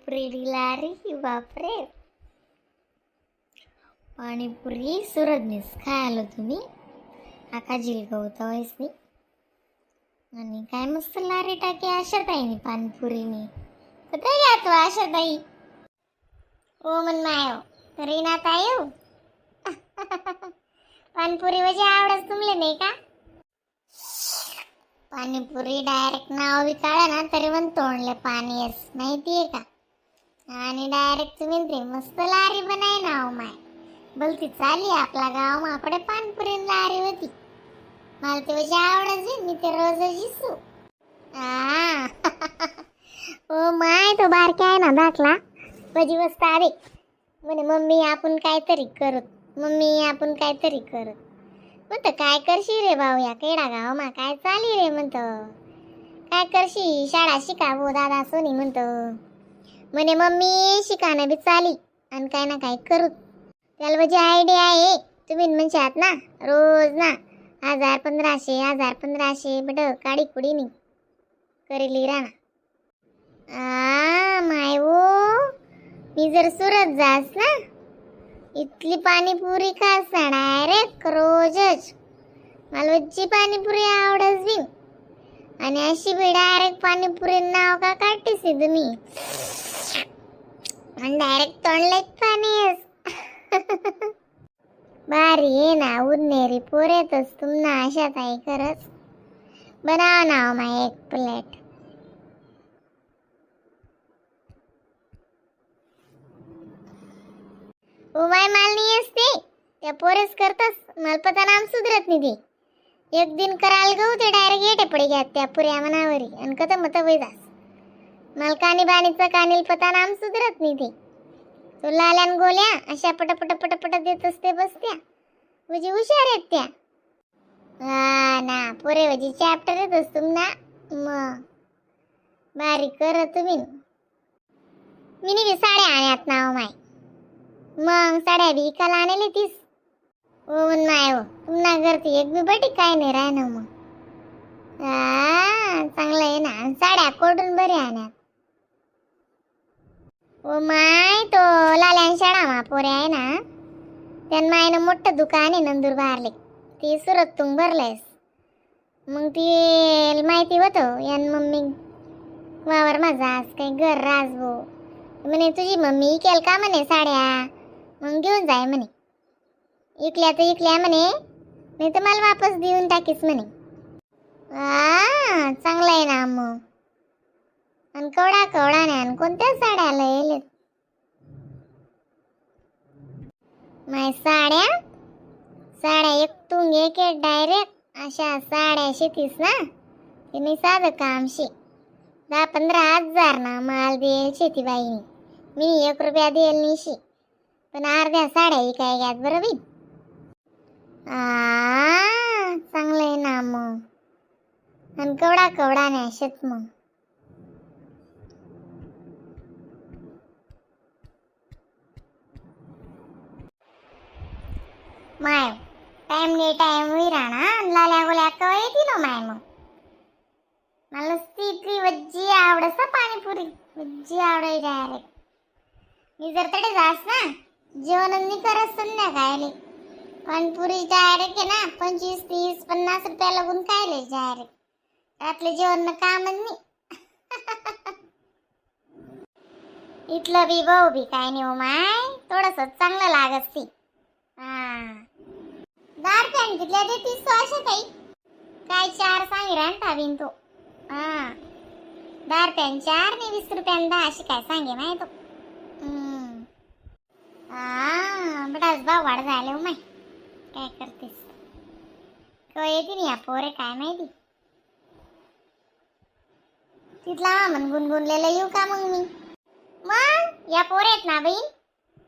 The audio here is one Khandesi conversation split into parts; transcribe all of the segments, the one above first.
Panipuri लारी, बापरे! पाणीपुरी सुरतनीस खायलो तुम्ही आका जिलगवता वयसनी आणि काय मस्त लारी टाकी आशाताईनी पाणीपुरीनी. कुठे घ्या तू आशाताई? ओ मन मायो रीना ताई हो. पाणीपुरी वजे आवडच तुमले नाही का? पाणीपुरी डायरेक्ट नाव बी काढा ना तरी पण तोंडले पाणी येस, माहितीये का? आणि डायरेक्ट तुम्ही ते मस्त लारी बनाय ना हो माय. बोलती चाली आपला गाव माकडे पाणीपुरी लारी होती. मला ते वजे आवडच, मी ते रोज जिसू. आ ओ my, तो बारक्या आहे ना दाखला बजी वस्ता आले म्हणे, मम्मी आपण काहीतरी करत, मम्मी आपण काहीतरी करत. म्हणतं काय करशी रे भाऊ, या केडा गाव मा काय चाली रे? म्हणतं काय करशी, शाळा शिका भो दादा सोनी. म्हणतं म्हणे मम्मी शिकाना बी चाली आणि काय ना काय करू. त्याला म्हणजे आयडिया आहे. तुम्ही म्हणशात ना रोज ना 1000 1500, 1000 1500 बट काडी कुडीनी करेली राणा. आ my वो, मी जर सुरत जास ना इथली पाणीपुरी खास ना डायरेक्ट रोजच. मला वच्ची पाणीपुरी आवडच बी आणि अशी बी डायरेक्ट पाणीपुरी नाव का काढतेस तुम्ही आणि डायरेक्ट तोंडलेच पाणी येस. भारी आहे ना उन्नेरी पोर येतच तुमना अशा ताई. खरंच बनाव ना माय एक प्लेट. ओ my, माल नाही असते त्या पोरेस करतस. मला पता नाम सुधरत नाही ते. एक दिन कराल गहू ते डायरेक्ट येटे पडे घ्या त्या पुऱ्या मनावरी आणि कथ मत वय जास. मला कानी बाणीचं कानील पता नाम सुधरत नाही ते. तो लाल्यान गोल्या अशा पटपट पटपट देत असते बसत्या. म्हणजे हुशार आहेत त्या. हा ना पोरे म्हणजे चॅप्टर येत असतो ना मग बारीक कर तुम्ही. मी बी साड्या आणत ना हो माय. मग साड्या बी इकायला आणले तीस. ओ नाही हो, तुम्हाला घरती एक बी बटी काय नाही राहणार मग. हा चांगलं आहे ना. आणि साड्या कोडून बरे आणत. ओ my, तो लाल्यान शाळा मा पोरे आहे ना त्यान मायनं मोठं दुकान आहे नंदुरबारले. ती सुरत तुंग भरलंयस. मग ती माहिती होतं यान मम्मी वावर माझा आज काही घर राज भो. म्हणे तुझी मम्मी इकेल का म्हणे साड्या, मग घेऊन जाय म्हणे. इकल्या तर इकल्या म्हणे, नाही तर मला वापस देऊन टाकीस म्हणे. आ चांगलं आहे ना मग. आणि कवडा कवडा नाही आणि कोणत्या साड्या लयलेत माय साड्या. साड्या एक तुंग एक डायरेक्ट अशा साड्या शेतीस ना ते नाही साधं काम शे. 10-15 हजार ना माल देईल शेतीबाईनी. मी एक रुपया देईल नाही शे, पण अर्ध्या साड्या इकाय घ्यात बरं बाई. आ चांगलं आहे ना मग. आणि कवडा कवडा नाही शेत मग. My time ने टाइम होई राहणार. लाल्या गोल्या कवा येते ना माय मग? मला नुसती इतली वज्जी आवडस पाणीपुरी, वज्जी आवडाय डायरेक्ट. मी जर तडे जास ना जेवण नाही करत संध्याकाळी. पाणीपुरी डायरेक्ट आहे ना 25, 30, 50 रुपया लागून खायले डायरेक्ट. रातले जेवण ना कामच नाही. इथलं बी भाऊ बी काय नाही हो माय, थोडस चांगलं लागस ती. हा 10 रुपयाने कितल्या देतीस तू अशा ताई? काय चार सांगी राहता बिन तो. हा 10 रुपयाने चार नाही 20 रुपयाने 10 अशी काय सांगे माय तो. हा बडाच भाव वाढ झाले हो माय. काय करतेस, कवा येते नाही या पोरे काय माहिती. तिथला म्हण गुणगुणलेलं येऊ का मग मी? मग या पोरे आहेत ना बाई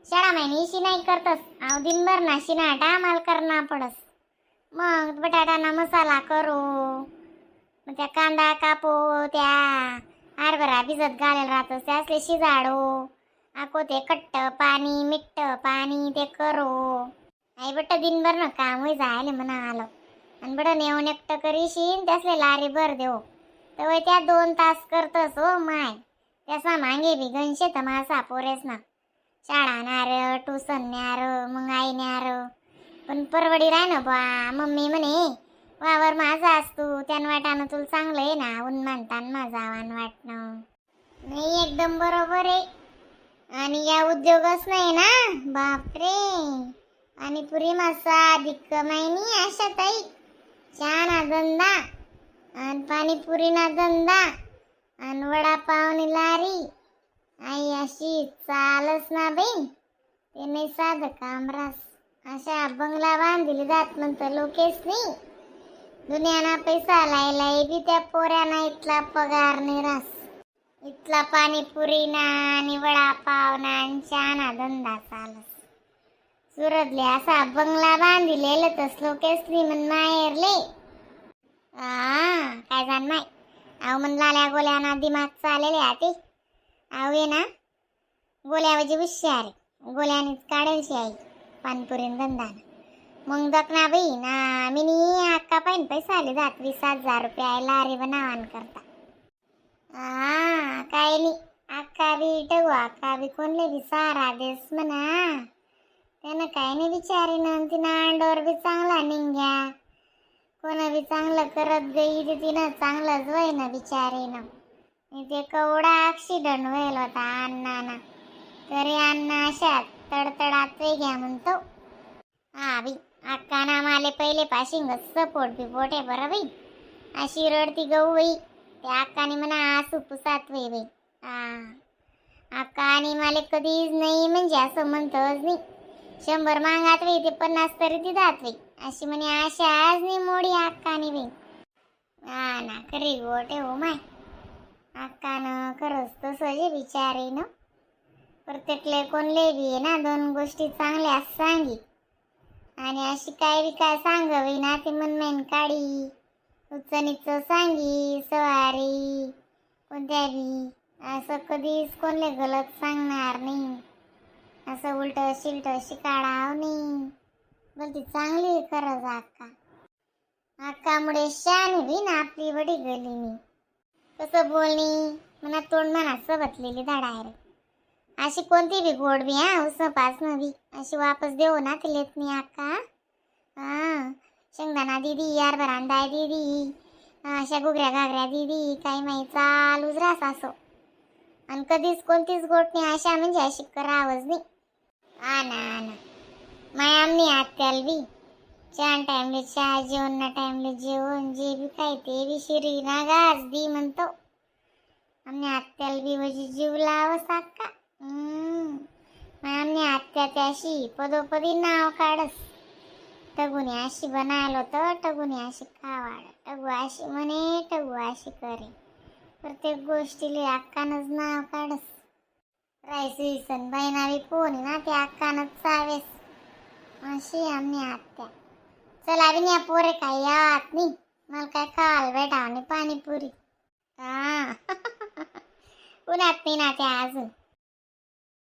शाळा महिने इशी नाही करतस. अहो दिनभर ना शिनाटा माल करना पडस. मग बटाटा ना मसाला करू, मग त्या कांदा कापू, त्या हरभरा भिजत घालेल राहतस त्यासले शिजाडो, आको ते कट्ट पाणी मिट्ट पाणी ते करू. आई बट्ट दिनभर ना काम होई जायले म्हणा आलं. आणि बडं नेऊन एकटं करीशीन त्यासले लारी भर देऊ तर त्या 2 तास करतस हो माय. त्यासा मागे बी गणशे तमासा पोरेस ना शाळा नार ट्युशन न्यार मग आई न्यार पण परवडी राह ना बा. मम्मी म्हणे वावर माझा असतो त्यान वाटानं तुला चांगलं आहे ना ऊन मानतान माझा वान वाटणं नाही. एकदम बरोबर आहे. आणि या उद्योगच नाही ना, बापरे. पाणीपुरी मासा अधिक कमाई नाही आशा ताई. चहा धंदा आणि पाणीपुरी ना धंदा आणि वडापावनी लारी, आई अशी चालच ना बाई. ते नाही साधं काम रास. अशा बंगला बांधली जात म्हणतं लोकेच नाही. दुनियाना पैसा लाई लाई बी त्या पोऱ्याना इतला पगार नाही रास. इतला पाणीपुरी ना आणि वडापाव ना आणि चहा ना धंदा चालस. सुरतले असा बंगला बांधिलेलं तस लोकेच नाही म्हण माहेरले. आ काय जाण माय. अहो म्हण लाल्या गोल्याना दिमाग चालेले आते. अहो ये ना गोल्यावजी हुशार आहे. गोल्यानेच काढेल आई पानपुरीन धंदा. मग दकना बाई ना मिनी अक्का पाहिन पैसा आले जात 20,000 रुपये लारी बनावान करता. आ काय नाही, अक्का बी टगू अक्का बी कोणले बी सारा देस म्हणा. त्यानं काय नाही बिचारीनं, तिनं अंडोर बी चांगला निघ्या. कोणा बी चांगलं करत गई ते तिनं चांगलंच वय ना बिचारीनं. ते कवडा ऍक्सिडंट व्हायल होता अण्णाना, तरी अण्णा अशा तडतडात घ्या म्हणतो. हा बी अक्का ना माले पहिले पाशिंग सपोर्ट बिपोर्ट आहे बरं बाई. अशी रडती गहू बाई त्या अक्काने म्हणा आसू पुसात वय बाई. हा अक्का आणि माले कधीच नाही म्हणजे असं म्हणतच नाही. 100 मागात बाई ते 50 तरी ती जात बाई. अशी म्हणे आशाच नाही मोडी अक्काने बाई. हा ना खरी गोट आहे हो माय. अक्कानं खरंच तसं जे बिचारे ना प्रत्येकले कोणले बी आहे ना दोन गोष्टी चांगल्या सांगी आणि अशी काय बी काय सांगावी ना ते मनमेन काढी उच्च नीच सांगी सवारी कोणत्या बी. असं कधीच कोणले गलत सांगणार नाही. असं उलट शिलट शिकाडाव नाही. बोलती चांगली आहे खरंच अक्का. अक्कामुळे शान बी ना आपली बडी गलीनी. कसं बोलणी म्हणा तोंड म्हणा सबतलेली धाड आहे रे. अशी कोणती बी गोड बी हा उस पासनं बी अशी वापस देऊ ना ते लेत नाही अक्का. हा शेंगदाणा दीदी, यार बरांदाय दीदी, अशा घुगऱ्या घागऱ्या दीदी, काही माहीत चालूच रास असो. आणि कधीच कोणतीच गोट नाही अशा म्हणजे अशी करावंच नाही. आ ना आ ना माय आमनी आत्याल बी चहा टाइमले चहा, जेवण ना टाइमले जेवण, जे बी काय ते बी शिरी ना गाज दी म्हणतो. आमने आत्याल बी म्हणजे जीव लावस अक्का. मग आमने आत्या त्याशी पदोपदी नाव काढस. टगुने अशी बनायलो तर टगुने अशी खावाड, टगू अशी म्हणे, टगू अशी करे. प्रत्येक गोष्टीले अक्कानंच नाव काढस. राईस विसन बाईना बी फोन ना ते अक्कानंच चावेस. अशी आमनी आत्या. चला बी या पोरे काय यात नाही मला काय खावायला भेटाव नाही पाणीपुरी. हा उन्हात नाही ना त्या अजून.